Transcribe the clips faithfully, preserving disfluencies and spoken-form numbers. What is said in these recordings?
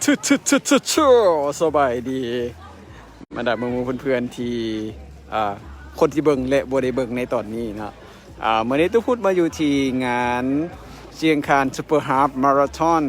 ทุทุทุทุทุสบายดี บรรดาหมู่ๆเพื่อนๆที่อ่าคนที่เบิ่งและบ่ได้เบิ่งในตอนนี้เนาะ อ่ามื้อนี้ตุ๊พุทธมาอยู่ที่งานเชียงคานซูเปอร์ฮาล์ฟมาราธอน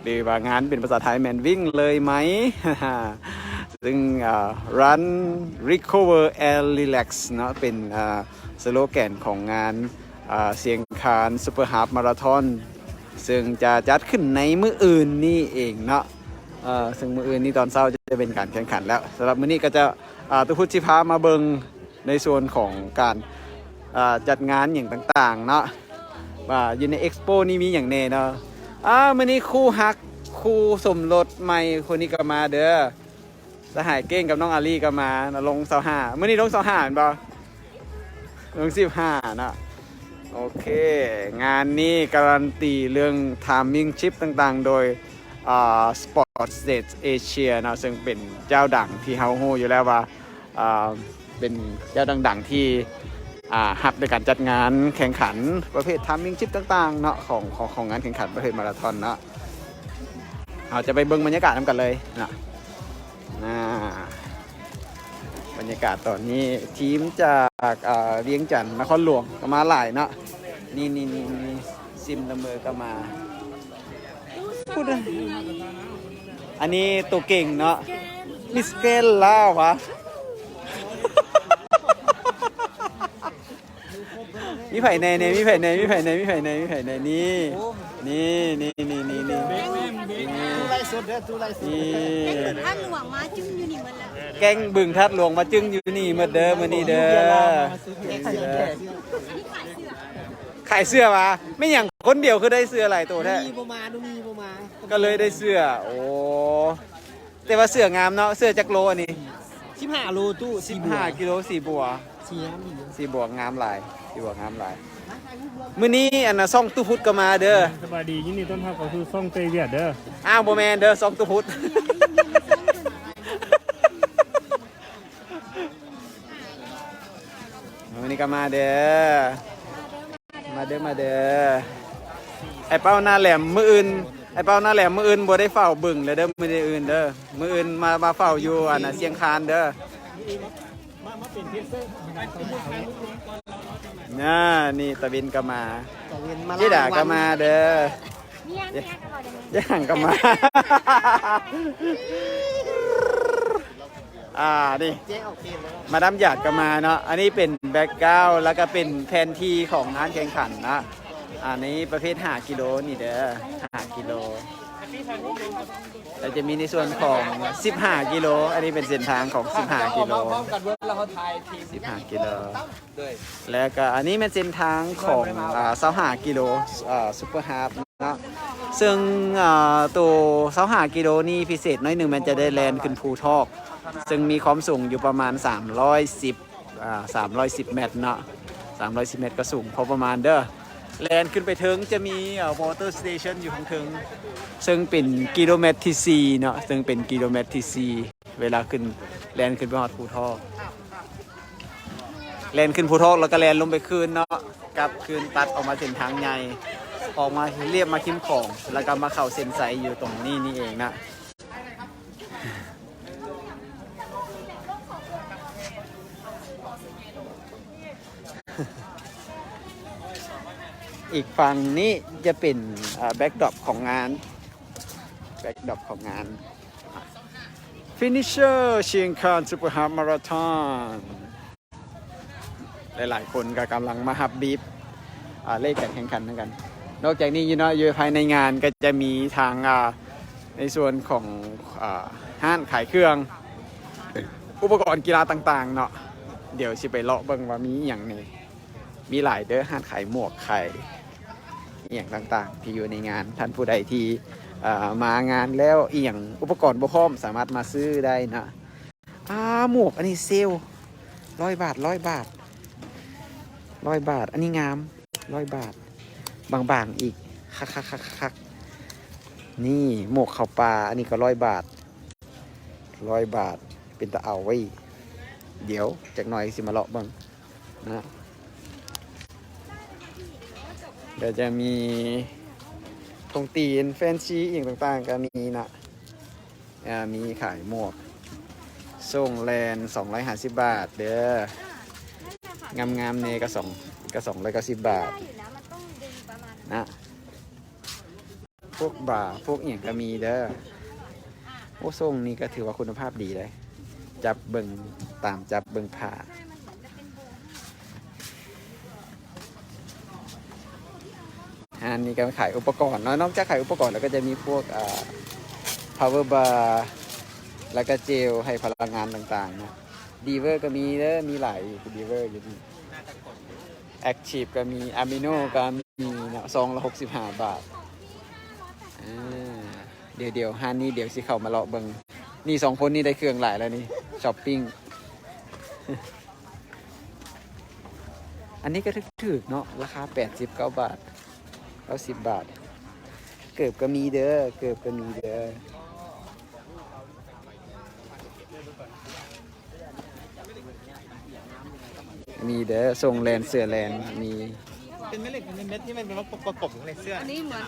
หรือว่างานเป็นภาษาไทยแม่นวิ่งเลยไหม ซึ่งอ่า Run Recover and Relax เนาะ เป็นอ่าสโลแกนของงานอ่าเชียงคานซูเปอร์ฮาล์ฟมาราธอน ซึ่งจะจัดขึ้นในมื้ออื่นนี้เองเนาะ เอ่อซึ่งมื้ออื่นนี้ตอนเช้าจะเป็นการแข่งขันแล้ว สำหรับมื้อนี้ก็จะอ่าตุ๊พุทธสิพามาเบิ่งในส่วนของการอ่าจัดงานอย่างต่างๆเนาะ ว่าอยู่ในเอ็กซ์โปนี่มีอย่างแน่เนาะ อ่ามื้อนี้คู่ฮัก คู่สมรสใหม่คนนี้ก็มาเด้อ สหายเก้งกับน้องอาลีก็มานะ ลงซาวห้า มื้อนี้ลงซาวห้าแม่นบ่ ลงสิบห้าเนาะ โอเค งานนี้การันตีเรื่อง Timing Chip ต่างๆ โดยอ่า Sports Stage Asia เนาะ ซึ่งเป็นเจ้าดังที่เฮาฮู้อยู่แล้วว่าอ่าเป็นเจ้าดังๆที่อ่าฮับในการจัดงานแข่งขันประเภท Timing Chip ต่างๆเนาะ ของของของงานแข่งขันประเภทมาราธอนเนาะ เราจะไปเบิ่งบรรยากาศนำกันเลยนะ อ่า บรรยากาศตอนนี้ทีมจากอ่าเวียงจันทน์นครหลวงก็มาหลายเนาะ นี่นี่นี่นี่ซิมละเมอก็มา พูดเลย อันนี้ตัวเก่งเนาะ มิสแกรนด์ลาววะ มีไผแน่เนี่ย มีไผแน่ มีไผแน่ มีไผแน่ มีไผแน่ นี่ นี่นี่นี่นี่นี่ ตู้ไล่สดเด้อตู้ไล่สด นี่ ท่านหลวงมาจึงอยู่นี่หมดแล้ว แก๊งบึงธาตุหลวงมาจึงอยู่นี่หมดเด้อมื้อนี้เด้อ แจกเสื้อแจก ขายเสื้อวะ ไม่อย่างคนเดียวคือได้เสื้อหลายตัวแท้ มีประมาณมีประมาณ ก็เลยได้เสื้อ โอ้ แต่ว่าเสื้องามเนาะ เสื้อจักโลอันนี้ สิบห้าโลตู้ สิบห้ากิโล สีบัว สีน้ำดี สีบัวงามหลาย สีบัวงามหลาย มื้อนี้อันน่ะซ่องตู้พุทธก็มาเด้อ สบายดี ยินดีต้อนรับเข้าสู่ช่องเตยเวียดเด้อ อ้าวบ่แม่นเด้อซ่องตู้พุทธ มื้อนี้ก็มาเด้อ มาเด้อ มาเด้อ ไอ้เป้าหน้าแหลมมื้ออื่น ไอ้เป้าหน้าแหลมมื้ออื่นบ่ได้เฝ้าบึงแล้วเด้อ มื้ออื่นเด้อ มื้ออื่นมามาเฝ้าอยู่อันน่ะเชียงคานเด้อ น่า นี่ตะวินก็มา ตะเวนมา เจดาก็มาเด้อ เนี่ยเนี่ยก็บอกอย่างนี้ ย่างก็มา อ่า นี่ แจ้งออกเปลี่ยนแล้ว มาดามหยาดก็มาเนาะ อันนี้เป็นแบ็กกราวด์แล้วก็เป็นแผนที่ของงานแข่งขันนะ อันนี้ประเภทห้ากิโลนี่เด้อ ห้ากิโล แล้วจะมีในส่วนของสิบห้ากิโล อันนี้เป็นเส้นทางของสิบห้ากิโล สิบห้ากิโล แล้วก็อันนี้เป็นเส้นทางของอ่าซาวห้ากิโลอ่าซูเปอร์ฮาล์ฟเนาะ ซึ่งอ่าตัวซาวห้ากิโลนี่พิเศษน้อยหนึ่ง มันจะได้แล่นขึ้นภูทอก ซึ่งมีความสูงอยู่ประมาณ สามร้อยสิบ อ่า สามร้อยสิบเมตรเนาะ สามร้อยสิบเมตรก็สูงพอประมาณเด้อ แล่นขึ้นไปเทิงจะมีอ่า water station อยู่ข้างเทิง ซึ่งเป็นกิโลเมตรที่สี่เนาะ ซึ่งเป็นกิโลเมตรที่สี่ เวลาขึ้น แล่นขึ้นไปฮอดภูทอก แล่นขึ้นภูทอกแล้วก็แล่นลงไปคืนเนาะ กลับคืนตัดออกมาเส้นทางใหญ่ ออกมาเลียบมาคิมของ แล้วก็มาเข้าเส้นชัยอยู่ตรงนี้นี่เองนะ อีกฝั่งนี้จะเป็นแบ็กดรอปของงาน แบ็กดรอปของงาน Finisher เชียงคานซูเปอร์ฮาล์ฟมาราธอน หลายๆคนก็กำลังมาฮับบีบอ่าเลขการแข่งขันเหมือนกัน นอกจากนี้อยู่เนาะ อยู่ภายในงานก็จะมีทางอ่าในส่วนของอ่าห้านขายเครื่อง อุปกรณ์กีฬาต่างๆเนาะ เดี๋ยวสิไปเลาะเบิ่งว่ามีอหย่างแหน่ มีหลายเด้อ ห้านขายหมวก ขายอหย่างต่างๆ ที่อยู่ในงาน ท่านผู้ใดที่อ่ามางานแล้วอหย่างอุปกรณ์บ่พร้อมสามารถมาซื้อได้นะ อ่าหมวกอันนี้เซลร้อยบาทร้อยบาทร้อยบาท อันนี้งามร้อยบาท บางๆอีก คักคักคักคักนี่หมวกเขาปลา อันนี้ก็ร้อยบาทร้อยบาท เป็นตาเอาไว้ เดี๋ยวจักหน่อยสิมาเลาะเบิ่งนะ เดี๋ยวจะมีทงตีนแฟนซีอหย่างต่างๆก็มีนะ อ่า มีขายหมวก ส่งแลนสองร้อยห้าสิบบาทเด้อ งามๆเนี่ยก็สอง ก็สองร้อยเก้าสิบบาท ได้อยู่นะ มันต้องดึงประมาณนั้น นะ พวกบา พวกเอียงก็มีเด้อ โอ้ ส่งนี่ก็ถือว่าคุณภาพดีเลย จับเบิ่ง ตามจับเบิ่งผ้า ใช่ มันเหมือนจะเป็นโบว์ อันนี้ก็ขายอุปกรณ์เนาะ นอกจากขายอุปกรณ์แล้วก็จะมีพวกอ่า power bar แล้วก็เจลให้พลังงานต่างๆนะ ดีเวอร์ก็มีเด้อ มีหลายดีเวอร์อยู่นี่ active ก็มี amino ก็มีเนาะ ซองละหกสิบห้าบาท อ่า เดี๋ยวเดี๋ยวห้านนี้เดี๋ยวสิเข้ามาเลาะเบิ่ง นี่สองคนนี่ได้เครื่องหลายแล้วนี่ ช้อปปิ้ง อันนี้ก็ถูกๆเนาะ ราคาแปดสิบเก้าบาท เก้าสิบบาท เกิบก็มีเด้อ เกิบก็มีเด้อ มีเด้อ ส่งแลนเสือแลน มี เป็นแม่เหล็กในเม็ดที่มันเป็นว่าประกบของเหล็กเสื้อ อันนี้เหมือน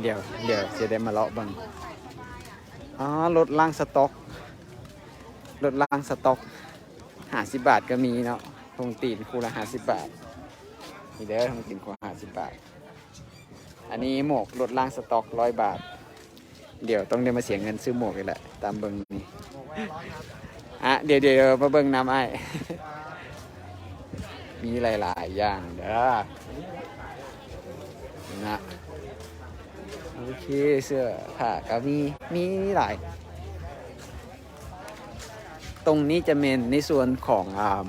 เดี๋ยว เดี๋ยวจะได้มาเลาะเบิ่ง อ๋อ ลดล้างสต็อก ลดล้างสต็อก ห้าสิบบาทก็มีเนาะ ทงตีนคู่ละห้าสิบบาท นี่เด้อ ทงตีนคู่ห้าสิบบาท อันนี้หมวกลดล้างสต็อกร้อยบาท เดี๋ยวต้องได้มาเสียเงินซื้อหมวกอีกแหละ ตามเบิ่งนี่ อ่ะ เดี๋ยวเดี๋ยวมาเบิ่งนำอ้าย มีหลายๆอย่างเด้อ นะ โอเค เสื้อผ้าก็มี มีหลาย ตรงนี้จะเป็นในส่วนของอ่า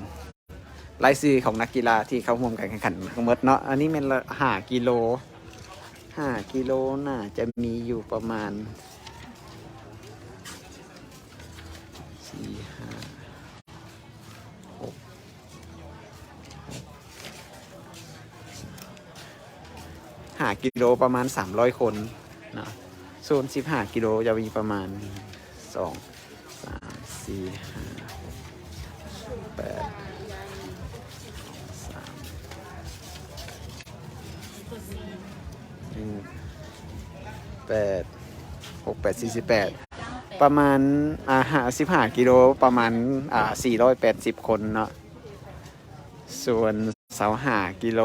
รายชื่อของนักกีฬาที่เข้าร่วมการแข่งขันทั้งหมดเนาะ อันนี้เป็นห้ากิโล ห้ากิโลน่าจะมีอยู่ประมาณสี่ ห้า หก ห้ากิโลประมาณสามร้อยคนเนาะ ส่วนสิบห้ากิโลจะมีประมาณสอง สาม สี่ ห้า หก แปด สาม หนึ่ง แปด หก แปด สี่สิบแปด ประมาณ อ่า ห้า สิบห้ากิโล ประมาณ อ่า สี่ร้อยแปดสิบคนเนาะ ส่วนซาวห้ากิโล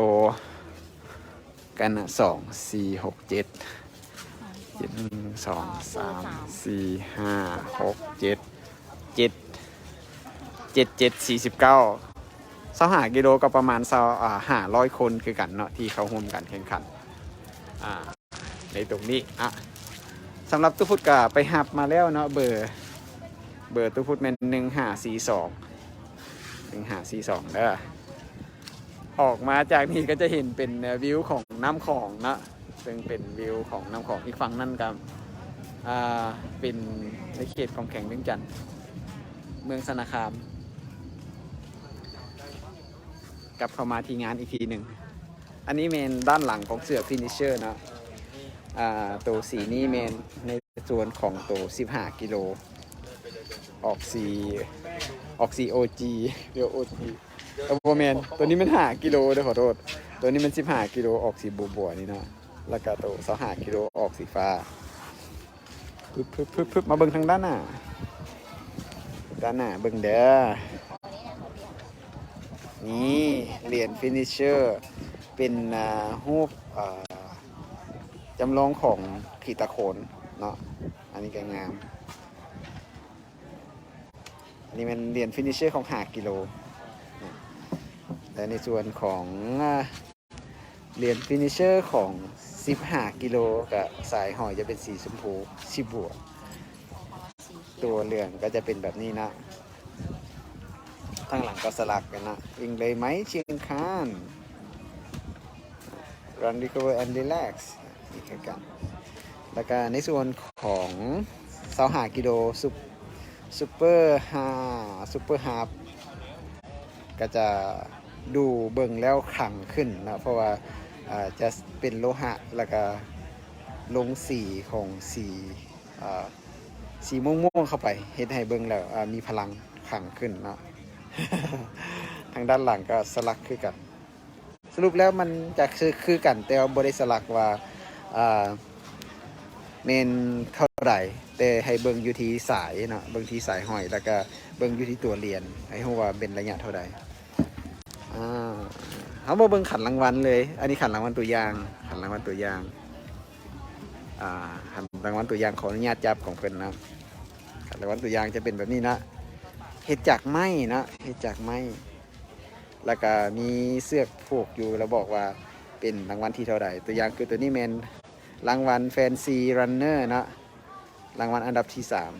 กันนะ สอง สี่ หก เจ็ด เจ็ด หนึ่ง สอง สาม สี่ ห้า หก เจ็ด เจ็ด เจ็ด เจ็ด สี่สิบเก้า ซาวห้ากิโลก็ประมาณซาว อ่า ห้าร้อยคนคือกันเนาะ ที่เข้าร่วมการแข่งขัน อ่า ในตรงนี้ อ่ะ สำหรับตู้พุทธก็ไปฮับมาแล้วเนาะ เบอร์ เบอร์ตู้พุทธแม่นหนึ่งห้าสี่สอง หนึ่งห้าสี่สองเด้อ ออกมาจากนี้ก็จะเห็นเป็นวิวของน้ำของเนาะ ซึ่งเป็นวิวของน้ำของอีกฝั่งนั่นก็ อ่า เป็นในเขตของแขวงเวียงจันทน์ เมืองสะหนาคาม กลับเข้ามาที่งานอีกทีหนึ่ง อันนี้แม่นด้านหลังของเสื้อ finisher เนาะ อ่า ตัวสีนี้แม่นในส่วนของตัวสิบห้ากิโล ออกสี ออกสี โอ จี เดี๋ยว โอ จี เออ บ่แม่น ตัวนี้มันห้ากิโลเด้อ ขอโทษ ตัวนี้มันสิบห้ากิโล ออกสีบัวๆ นี่เนาะ แล้วก็ตัวซาวห้ากิโล ออกสีฟ้า พึบพึบพึบพึบมาเบิ่งทางด้านหน้า ด้านหน้าเบิ่งเด้อ นี่เหรียญ finisher เป็น อ่า รูป อ่า จำลองของผีตาโขนเนาะ อันนี้ก็งาม อันนี้เป็นเหรียญ finisher ของห้ากิโลนะ และในส่วนของ อ่า เหรียญ finisher ของสิบห้ากิโลกับสายห้อยจะเป็นสีชมพู สีบัว ตัวเหลืองก็จะเป็นแบบนี้นะ ทางหลังก็สลักกันนะ วิ่งเลยไหมเชียงคาน Run Recover and Relax นี่คือกัน แล้วก็ในส่วนของซาวห้ากิโล ซุป Super Hard Super Hard ก็จะดูเบิ่งแล้วขลังขึ้นนะ เพราะว่า อ่า จะเป็นโลหะ แล้วก็ลงสีของสี อ่า สีม่วงๆ เข้าไป เฮ็ดให้เบิ่งแล้ว อ่า มีพลังขลังขึ้นเนาะ ทางด้านหลังก็สลักคือกัน สรุปแล้วมันจะคือ คือกัน แต่ว่าบ่ได้สลักว่า อ่า แม่นเท่า ใด แต่ให้เบิ่งอยู่ที่สายเนาะ เบิ่งที่สายห้อย แล้วก็เบิ่งอยู่ที่ตัวเหรียญ ให้ฮู้ว่าเป็นระยะเท่าใด อ่า เฮามาเบิ่งขันรางวัลเลย อันนี้ขันรางวัลตัวอย่าง ขันรางวัลตัวอย่าง อ่า ขันรางวัลตัวอย่าง ขออนุญาตจับของเพิ่นนะ ขันรางวัลตัวอย่างจะเป็นแบบนี้นะ เฮ็ดจากไม้นะ เฮ็ดจากไม้ แล้วก็มีเสือกผูกอยู่ แล้วบอกว่าเป็นรางวัลที่เท่าใด ตัวอย่างคือตัวนี้แม่นรางวัล Fancy Runner เนาะ รางวัลอันดับที่สาม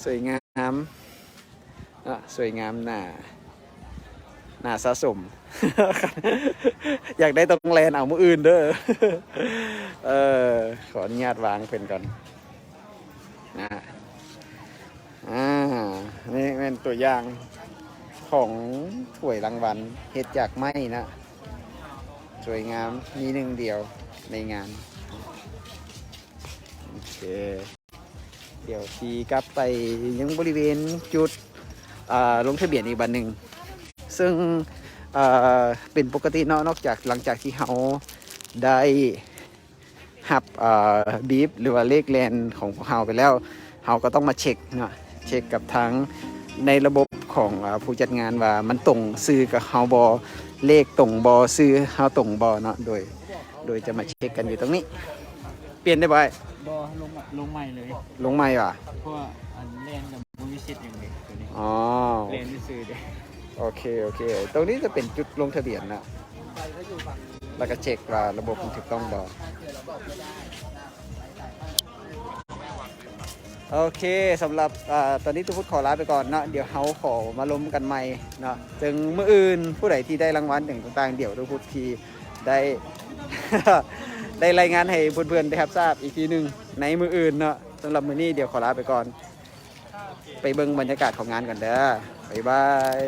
สวยงามเนาะ สวยงาม น่า น่าสะสม อยากได้ต้องแลนเอามื้ออื่นเด้อ เออ ขออนุญาตวางเพิ่นก่อนนะ อ่า นี่เป็นตัวอย่างของถ้วยรางวัล เฮ็ดจากไม้นะ สวยงาม มีหนึ่งเดียวในงาน โอเค เดี๋ยวขี่กลับไปยังบริเวณจุด อ่า ลงทะเบียนอีกบัดหนึ่ง ซึ่ง อ่า เป็นปกติเนาะ นอกจากหลังจากที่เฮาได้รับ อ่า บีบ หรือว่าเลขแลนของพวกเฮาไปแล้ว เฮาก็ต้องมาเช็คเนาะ เช็คกับทางในระบบของ อ่า ผู้จัดงานว่ามันตรงชื่อกับเฮาบ่ เลขตรงบ่ ชื่อเฮาตรงบ่เนาะ โดย โดยจะมาเช็คกันอยู่ตรงนี้ เปลี่ยนได้บ่อ้าย บ่ลงลงใหม่เลย ลงใหม่ว่ะ เพราะว่าอันแลนกับบ่มีสิทธิ์หยังเลยตัวนี้ อ๋อ แลนซื่อๆเด้ โอเค โอเค ตรงนี้จะเป็นจุดลงทะเบียนนะ แล้วก็เช็คว่าระบบมันถูกต้องบ่ โอเค สำหรับ อ่า ตอนนี้ตุ๊พุทธขอลาไปก่อนเนาะ เดี๋ยวเฮาขอมาลมกันใหม่เนาะ ซึ่งมื้ออื่นผู้ใดที่ได้รางวัลอย่างต่างๆ เดี๋ยวตุ๊พุทธที่ได้ ได้รายงานให้เพื่อนๆได้รับทราบอีกทีหนึ่งในมื้ออื่นเนาะ สำหรับมื้อนี้เดี๋ยวขอลาไปก่อน ไปเบิ่งบรรยากาศของงานกันเด้อ บ๊ายบาย